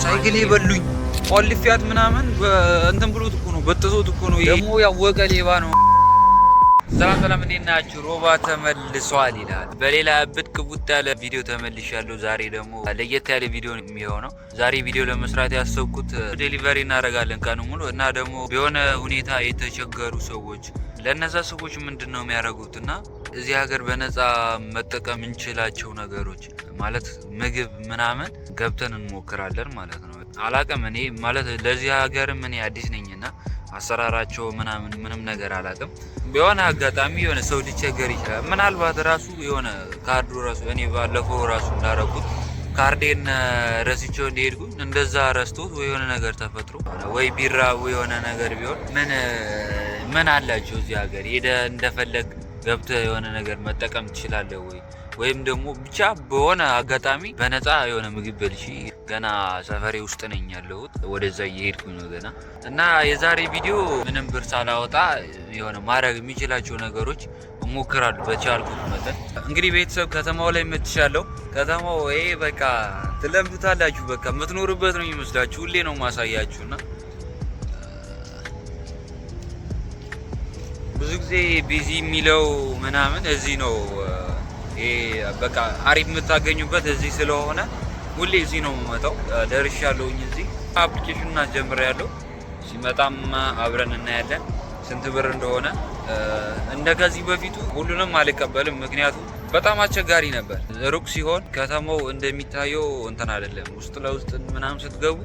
ሳይክል የበሉኝ ቆልፊያት ምናምን እንትን ብሎት እኮ ነው፣ በጥሶት እኮ ነው። ደግሞ ያወቀ ሌባ ነው። ሰላም ሰላም፣ እንዴት ናችሁ? ሮባ ተመልሷል ይላል። በሌላ ብጥ ቡጥ ያለ ቪዲዮ ተመልሻለሁ። ዛሬ ደግሞ ለየት ያለ ቪዲዮ የሚሆነው ዛሬ ቪዲዮ ለመስራት ያሰብኩት delivery እናደርጋለን ቀኑ ሙሉ እና ደግሞ በሆነ ሁኔታ የተቸገሩ ሰዎች ለእነዛ ሰዎች ምንድን ነው የሚያደርጉት እና እዚህ ሀገር በነፃ መጠቀም እንችላቸው ነገሮች ማለት ምግብ ምናምን ገብተን እንሞክራለን ማለት ነው። አላቅም፣ እኔ ማለት ለዚህ ሀገርም እኔ አዲስ ነኝና አሰራራቸው ምናምን ምንም ነገር አላቅም። በሆነ አጋጣሚ የሆነ ሰው ሊቸገር ይችላል። ምናልባት ራሱ የሆነ ካርዱ ራሱ እኔ ባለፈው ራሱ እንዳረኩት ካርዴን ረስቼው እንደሄድኩኝ እንደዛ ረስቶት ወይ የሆነ ነገር ተፈጥሮ ወይ ቢራ ወይ የሆነ ነገር ቢሆን ምን ምን አላቸው እዚህ ሀገር ሄደ እንደፈለግ ገብተህ የሆነ ነገር መጠቀም ትችላለህ ወይ ወይም ደግሞ ብቻ በሆነ አጋጣሚ በነፃ የሆነ ምግብ በልቼ ገና ሰፈሬ ውስጥ ነኝ ያለሁት፣ ወደዛ እየሄድኩኝ ነው ገና። እና የዛሬ ቪዲዮ ምንም ብር ሳላወጣ የሆነ ማድረግ የሚችላቸው ነገሮች እሞክራለሁ በቻልኩት መጠን። እንግዲህ ቤተሰብ ከተማው ላይ መጥቻለሁ። ከተማው ይሄ በቃ ትለምዱታላችሁ፣ በቃ የምትኖርበት ነው የሚመስላችሁ። ሁሌ ነው ማሳያችሁና ብዙ ጊዜ busy የሚለው ምናምን እዚህ ነው። ይሄ በቃ አሪፍ የምታገኙበት እዚህ ስለሆነ ሁሌ እዚህ ነው የምመጣው። ደርሻለሁኝ። እዚህ application ኑን አስጀምሬያለሁ። ሲመጣም አብረን እናያለን ስንት ብር እንደሆነ። እንደ ከዚህ በፊቱ ሁሉንም አልቀበልም፣ ምክንያቱም በጣም አስቸጋሪ ነበር። ሩቅ ሲሆን ከተማው እንደሚታየው እንትን አይደለም። ውስጥ ለውስጥ ምናምን ስትገቡ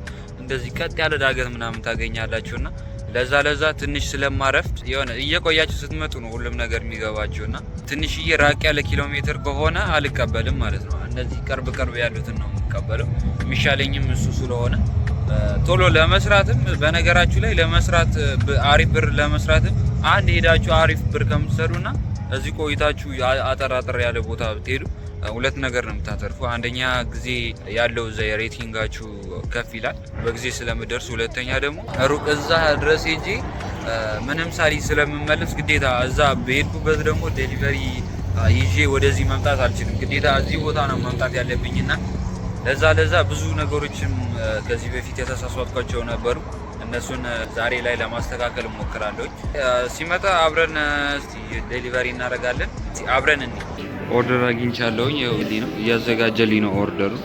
እንደዚህ ቀጥ ያለ ዳገት ምናምን ታገኛላችሁና ለዛ ለዛ ትንሽ ስለማረፍድ የሆነ እየቆያችሁ ስትመጡ ነው ሁሉም ነገር የሚገባችሁና ትንሽዬ ራቅ ያለ ኪሎ ሜትር ከሆነ አልቀበልም ማለት ነው። እነዚህ ቅርብ ቅርብ ያሉትን ነው የምቀበለው። የሚሻለኝም እሱ ስለሆነ ቶሎ ለመስራትም፣ በነገራችሁ ላይ ለመስራት አሪፍ ብር ለመስራትም አንድ ሄዳችሁ አሪፍ ብር ከምትሰሩና እዚህ ቆይታችሁ አጠር አጠር ያለ ቦታ ብትሄዱ ሁለት ነገር ነው የምታተርፉ። አንደኛ ጊዜ ያለው እዛ የ rating ኣችሁ ከፍ ይላል በጊዜ ስለምደርስ፣ ሁለተኛ ደግሞ ሩቅ እዛ ድረስ ሄጄ ምንም ሳሊ ስለምመለስ ግዴታ እዛ በሄድኩበት ደግሞ delivery ይዤ ወደዚህ መምጣት አልችልም። ግዴታ እዚህ ቦታ ነው መምጣት ያለብኝና ለዛ ለዛ ብዙ ነገሮችም ከዚህ በፊት የተሳሳትኳቸው ነበሩ። እነሱን ዛሬ ላይ ለማስተካከል እሞክራለሁ። ሲመጣ አብረን እስቲ delivery እናደርጋለን። አብረን እንሂድ። Order አግኝቻለሁኝ። ይኸው ነው እያዘጋጀልኝ ነው order ኡ።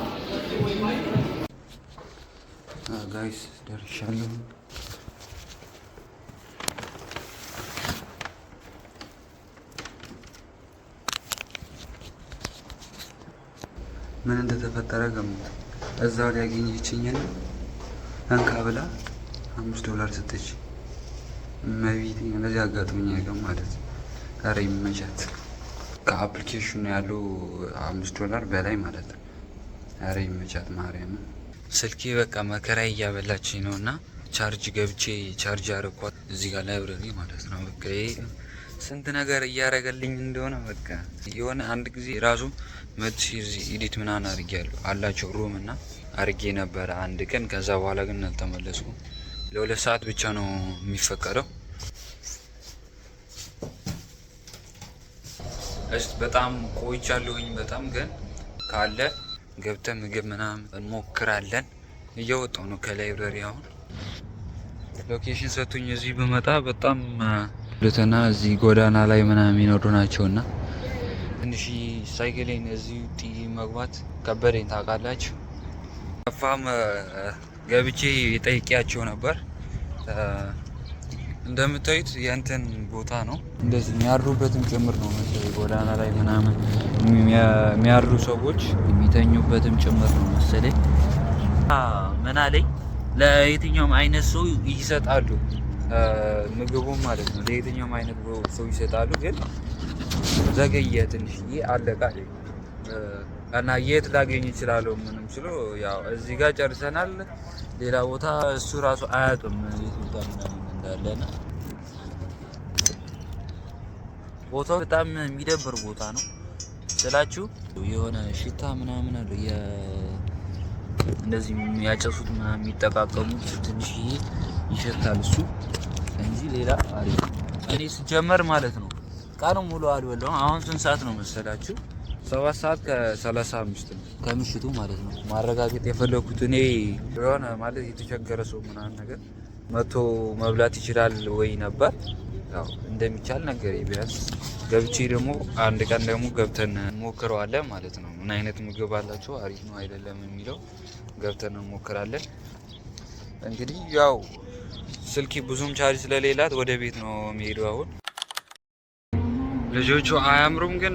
Guys፣ ደርሻለሁ። ምን እንደተፈጠረ ገምቱ። እዛው ላይ ያገኘችኝን እንካ ብላ 5 ዶላር ሰጠች። መቤቴ እንደዚህ አጋጥሞኝ አያውቅም ማለት ነው። ኧረ ይመቻት። ከ application ኑ ያለው 5 ዶላር በላይ ማለት ነው። ኧረ ይመቻት ማርያምን። ስልኬ በቃ መከራ እያበላችኝ ነው እና charge ገብቼ charge አረኳት እዚህ ጋር library ማለት ነው። በቃ ይሄ ስንት ነገር እያደረገልኝ እንደሆነ በቃ የሆነ አንድ ጊዜ ራሱ መጥቼ እዚህ edit ምናምን አድርጌያለሁ አላቸው room እና አድርጌ ነበረ አንድ ቀን። ከዛ በኋላ ግን አልተመለስኩም። ለ2 ሰዓት ብቻ ነው የሚፈቀደው። እስ በጣም ቆይቻለሁኝ። በጣም ግን ካለ ገብተን ምግብ ምናምን እንሞክራለን። እየወጣሁ ነው ከ library አሁን። Location ሰጡኝ። እዚህ ብመጣ በጣም ልትና እዚህ ጎዳና ላይ ምናምን የሚኖሩ ናቸውና ትንሽ ሳይክሌን እዚሁ ጥዬ መግባት ከበደኝ ታውቃላችሁ። ፋም ገብቼ ጠይቄያቸው ነበር። እንደምታዩት የእንትን ቦታ ነው። እንደዚህ የሚያድሩበትም ጭምር ነው መሰለኝ። ጎዳና ላይ ምናምን የሚያድሩ ሰዎች የሚተኙበትም ጭምር ነው መሰለኝ። ምን አለኝ፣ ለየትኛውም አይነት ሰው ይሰጣሉ ምግቡም ማለት ነው። ለየትኛውም አይነት ሰው ይሰጣሉ፣ ግን ዘገየ ትንሽዬ አለቃ እና የት ላገኝ እችላለሁ? ምንም ስሎ ያው እዚህ ጋር ጨርሰናል። ሌላ ቦታ እሱ ራሱ አያውቅም የት ቦታ ምናምን እንዳለና ቦታው በጣም የሚደብር ቦታ ነው ስላችሁ የሆነ ሽታ ምናምን አለው። እንደዚህ የሚያጨሱት ምናምን የሚጠቃቀሙት ትንሽዬ ይሸታል እሱ እንጂ ሌላ አሪፍ። እኔ ስጀመር ማለት ነው ቀኑ ሙሉ አልበላሁም። አሁን ስንት ሰዓት ነው መሰላችሁ? 7 ሰዓት ከ35 ነው ከምሽቱ ማለት ነው። ማረጋገጥ የፈለኩት እኔ የሆነ ማለት የተቸገረ ሰው ምናምን ነገር መቶ መብላት ይችላል ወይ ነበር። ያው እንደሚቻል ነገር ቢያንስ ገብቼ ደግሞ አንድ ቀን ደግሞ ገብተን እንሞክረዋለን ማለት ነው። ምን አይነት ምግብ አላቸው፣ አሪፍ ነው አይደለም የሚለው ገብተን እንሞክራለን። እንግዲህ ያው ስልኬ ብዙም ቻርጅ ስለሌላት ወደ ቤት ነው የሚሄደው አሁን። ልጆቹ አያምሩም ግን?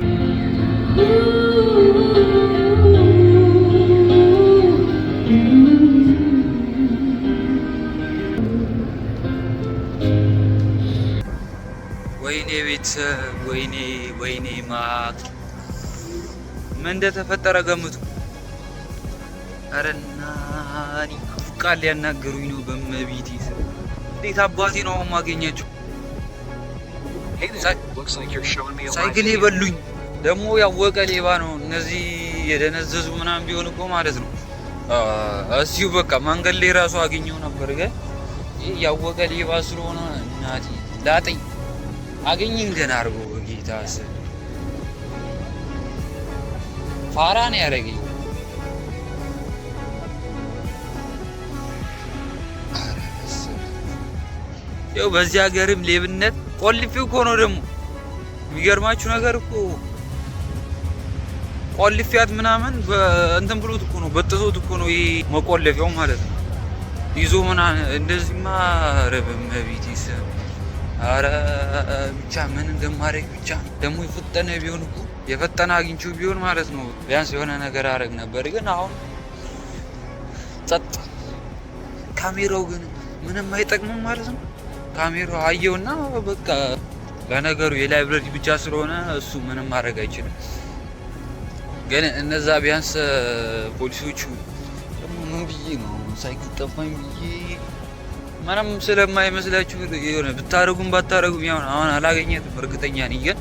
ወይኔ ቤተሰብ፣ ወይኔ ወይኔ፣ ማት ምን እንደተፈጠረ ገምቱ። ኧረ ናኒ ክፉ ቃል ሊያናገሩኝ ነው። በመቤቴ ስም እንዴት አባቴ ነው አሁን ማገኛቸው? Hey there. Looks like you're showing me a live ሳይክል video. የበሉኝ ደግሞ ያወቀ ሌባ ነው። እነዚህ የደነዘዙ ምናምን ቢሆን እኮ ማለት ነው እዚሁ በቃ መንገድ ላይ ራሱ አገኘው ነበር። ግን ይህ ያወቀ ሌባ ስለሆነ እናቴ ላጠኝ አገኘኝ ገና አድርጎ በጌታ ስም ፋራ ነው ያደረገኝ። ኧረ በስመ አብ። ይኸው በዚህ ሀገርም ሌብነት ቆልፌው እኮ ነው ደግሞ። የሚገርማችሁ ነገር እኮ ቆልፊያት ምናምን እንትን ብሎት እኮ ነው፣ በጥሶት እኮ ነው ይሄ መቆለፊያው ማለት ነው። ይዞ ምናምን እንደዚህማ ኧረ በእመቤቴ ስም፣ ኧረ ብቻ ምን እንደማደርግ ብቻ። ደግሞ የፈጠነ ቢሆን እኮ፣ የፈጠነ አግኝቼው ቢሆን ማለት ነው ቢያንስ የሆነ ነገር አደረግ ነበር። ግን አሁን ጸጥ። ካሜራው ግን ምንም አይጠቅምም ማለት ነው። ካሜራው አየውና በቃ ለነገሩ የ library ብቻ ስለሆነ እሱ ምንም ማድረግ አይችልም። ግን እነዛ ቢያንስ ፖሊሶቹ ደግሞ ምን ብዬ ነው ሳይክል ጠፋኝ ብዬ ምንም ስለማይመስላችሁ የሆነ ብታረጉም ባታረጉም ያው አሁን አላገኘትም እርግጠኛ ነኝ። ግን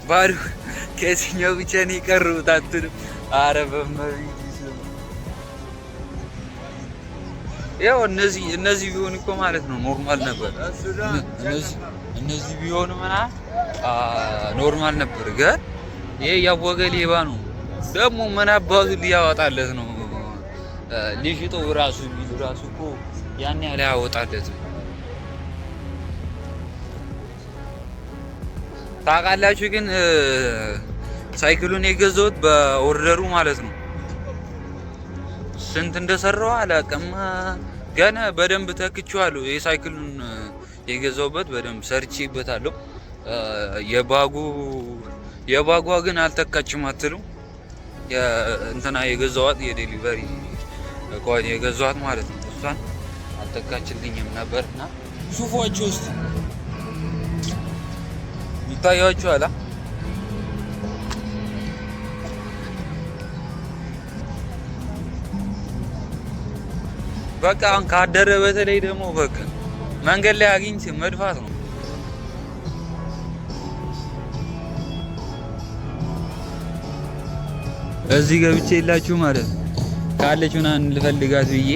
ባዶ ከየትኛው ብቻ ነው የቀሩት አትልም? ኧረ በመቤቴ ስም ያው እነዚህ ቢሆን እኮ ማለት ነው normal ነበር። እነዚህ ቢሆኑ ምናምን normal ነበር። ግን ይሄ ያወቀ ሌባ ነው። ደግሞ ምን አባቱ ሊያወጣለት ነው? ሊሽጠው ራሱ ቢል ራሱ እኮ ያን ያህል አያወጣለትም። ታውቃላችሁ ግን ሳይክሉን የገዛሁት በ order ኡ ማለት ነው። ስንት እንደሰራው አላውቅም። ገና በደንብ ተክቼዋለሁ። የሳይክሉን የገዛሁበት በደንብ ሰርቼበታለሁ። የ bag ዋ ግን አልተካችም አትሉ? እንትና የገዛኋት የ delivery እቃዋን የገዛኋት ማለት ነው። እሷን አልተካችልኝም ነበርና ሱፏቸው ውስጥ ይታያችኋል። አ? በቃ አሁን ካደረ በተለይ ደግሞ በቃ መንገድ ላይ አግኝቼ መድፋት ነው። እዚህ ገብቼ የላችሁ ማለት ነው ካለች ምናምን ልፈልጋት ብዬ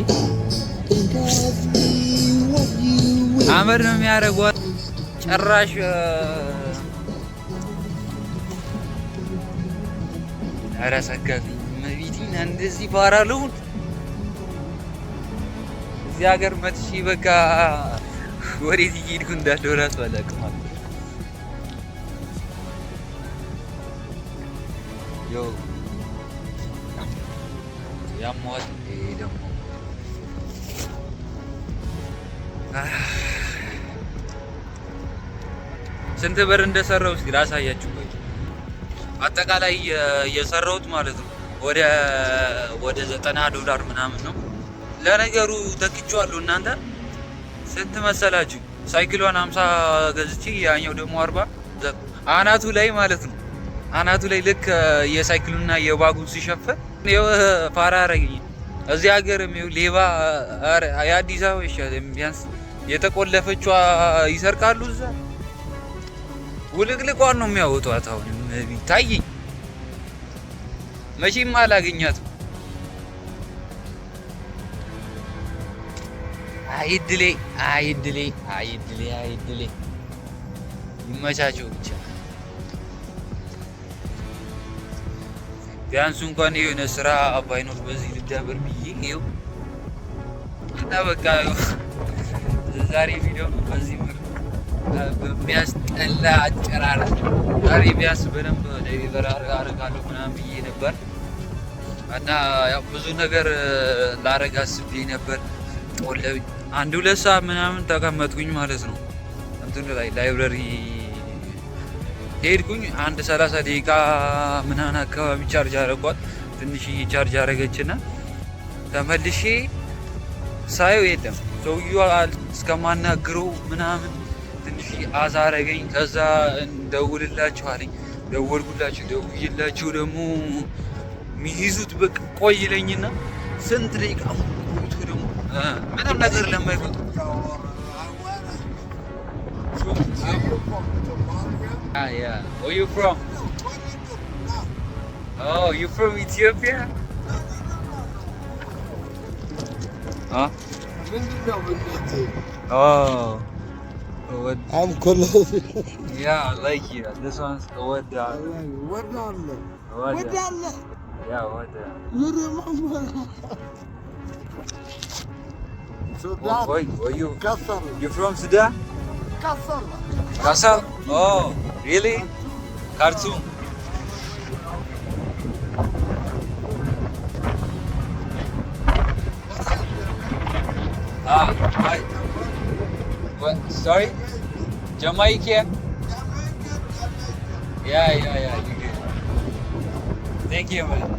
አመድ ነው የሚያደርጓት። ጭራሽ ኧረ ሰጋብኝ እመቤቴን፣ እንደዚህ ፋራ ልሁን? እዚህ ሀገር መጥቼ በቃ ወዴት እየሄድኩ እንዳለው እራሱ አላውቅም። አለ yo ያሟል። ይሄ ደግሞ ስንት ብር እንደሰራው እስኪ ላሳያችሁ። ቆይ አጠቃላይ የሰራሁት ማለት ነው ወደ 90 ዶላር ምናምን ነው። ለነገሩ ተክቼዋለሁ። እናንተ ስንት መሰላችሁ? ሳይክሏን 50 ገዝቼ ያኛው ደግሞ 40 አናቱ ላይ ማለት ነው። አናቱ ላይ ልክ የሳይክሉና የ bag ኡን ሲሸፍን ይኸው ፋራ አረገኝ። እዚህ ሀገር ይኸው ሌባ ኧረ የአዲስ አበባ ይሻላል። ቢያንስ የተቆለፈችዋ ይሰርቃሉ። እዛ ውልቅልቋን ነው የሚያወጧት። አሁን ታየኝ፣ መቼም አላገኛትም። አይድሌ አይድሌ አይድሌ አይድሌ። ይመቻቸው ብቻ። ቢያንስ እንኳን የሆነ ስራ ባይኖር በዚህ ልዳበር ብዬ ይኸው እና በቃ ዛሬ ቪዲዮ በዚህ መልኩ በሚያስጠላ አጨራረስ ዛሬ ቢያንስ በደንብ deliver አደርጋለሁ ምናምን ብዬ ነበር እና ያው ብዙ ነገር ላረግ አስቤ ነበር። ጦለብኝ፣ 1-2 ሰዓት ምናምን ተቀመጥኩኝ ማለት ነው። እንትኑ ላይ library ሄድኩኝ። አንድ 30 ደቂቃ ምናምን አካባቢ charge አረኳት። ትንሽዬ charge አረገችና ተመልሼ ሳየው የለም። ሰውዬው እስከማናግረው ምናምን ትንሽ አዛ አረገኝ። ከዛ ደውልላቸው አለኝ። ደወልኩላቸው። ደውዬላቸው ደግሞ የሚይዙት በቃ ቆይ ይለኝና ስንት ደቂቃ ቆይቶ ደግሞ ምንም ነገር ለማይፈጥሩ። Ah, yeah. Where you from? Oh, you from Ethiopia? Huh? Oh. What? I'm colossal. Yeah, I like you. This one's what? What on? What? What on? Yeah, what? You remember? Sudan. Wait, where you? Qatar. You from Sudan? Qatar. Qatar? Oh, really? Khartoum. Ah, I, what? Sorry? Jamaica? Yeah, you good. Thank you, man.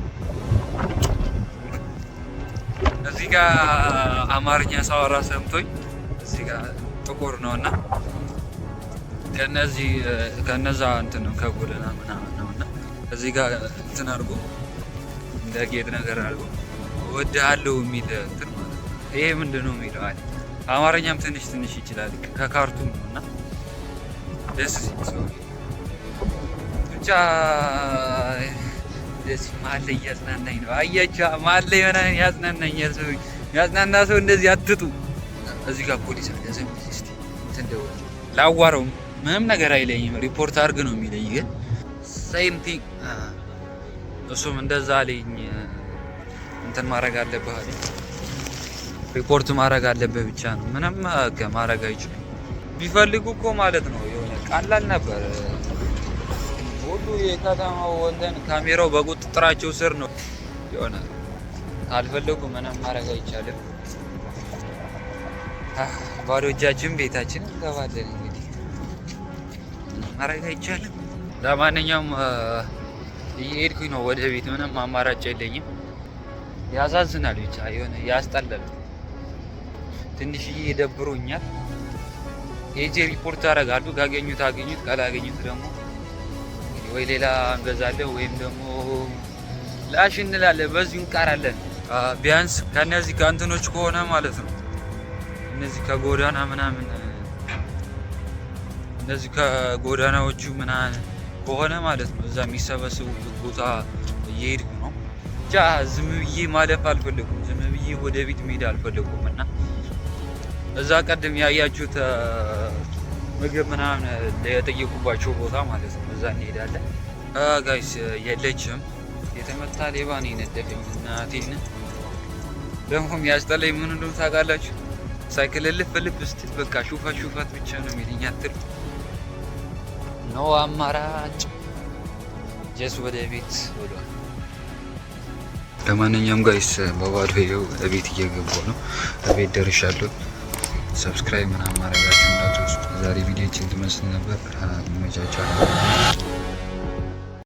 እዚህ ጋር አማርኛ ሳወራ ሰምቶኝ፣ እዚህ ጋር ጥቁር ነው እና ከነዚህ ከነዛ እንትን ነው፣ ከጎዳና ምናምን ነው እና እዚህ ጋር እንትን አድርጎ እንደ ጌጥ ነገር አድርጎ እወድሃለሁ የሚል እንትን ማለት ነው። ይሄ ምንድን ነው የሚለው አለ። አማርኛም ትንሽ ትንሽ ይችላል። ከካርቱም ነው እና ደስ ሲል ሰው ብቻ ደስ መሀል ላይ እያጽናናኝ ነው። አያችሁ፣ መሀል ላይ ምናምን ያጽናናኛል። ሰው ያጽናና ሰው እንደዚህ አትጡ። እዚህ ጋር ፖሊስ አለ። ዝም ብዬ እስኪ እንትን ደውል ላዋራው፣ ምንም ነገር አይለኝም። ሪፖርት አድርግ ነው የሚለኝ፣ ግን same thing እሱም እንደዛ አለኝ። እንትን ማድረግ አለብህ አለኝ። ሪፖርት ማድረግ አለብህ ብቻ ነው። ምንም ማድረግ አይችሉም። ቢፈልጉ እኮ ማለት ነው የሆነ ቀላል ነበር። ሁሉ የከተማው እንትን ካሜራው በቁጥጥራቸው ስር ነው። የሆነ ካልፈለጉ ምንም ማድረግ አይቻልም። ባዶ እጃችን ቤታችን እንገባለን። እንግዲህ ምንም ማድረግ አይቻልም። ለማንኛውም እየሄድኩኝ ነው ወደ ቤት። ምንም አማራጭ የለኝም። ያሳዝናል፣ ብቻ የሆነ ያስጠላል። ትንሽዬ ደብሮኛል። ሄጄ ሪፖርት አደርጋለሁ። ካገኙት አገኙት፣ ካላገኙት ደግሞ እንግዲህ ወይ ሌላ እንገዛለን ወይም ደግሞ ላሽ እንላለን። በዚሁ እንቀራለን። ቢያንስ ከነዚህ ከእንትኖች ከሆነ ማለት ነው፣ እነዚህ ከጎዳና ምናምን፣ እነዚህ ከጎዳናዎቹ ምናምን ከሆነ ማለት ነው እዛ የሚሰበስቡበት ቦታ እየሄድኩ ነው። ብቻ ዝም ብዬ ማለፍ አልፈለኩም። ዝም ብዬ ወደ ቤት መሄድ አልፈለኩም እና እዛ ቀድም ያያችሁት ምግብ ምናምን የጠየቁባቸው ቦታ ማለት ነው። እዛ እንሄዳለን። Guys፣ የለችም። የተመታ ሌባ ነው የነደፈኝ። እናቴን ደግሞ የሚያስጠላኝ ምን እንደሆነ ታውቃላችሁ? ሳይክል ልፍ ልፍ ስትል በቃ ሹፈት ሹፈት ብቻ ነው የሚለኝ። አትል no አማራጭ፣ just ወደ ቤት ብሏል። ለማንኛውም guys፣ በባዶ ይኸው እቤት እየገባሁ ነው። እቤት ደርሻለሁ። Subscribe ምናምን ማድረጋችሁ እንዳትረሱ። ዛሬ ቪዲዮችን ትመስል ነበር። ይመቻችኋል።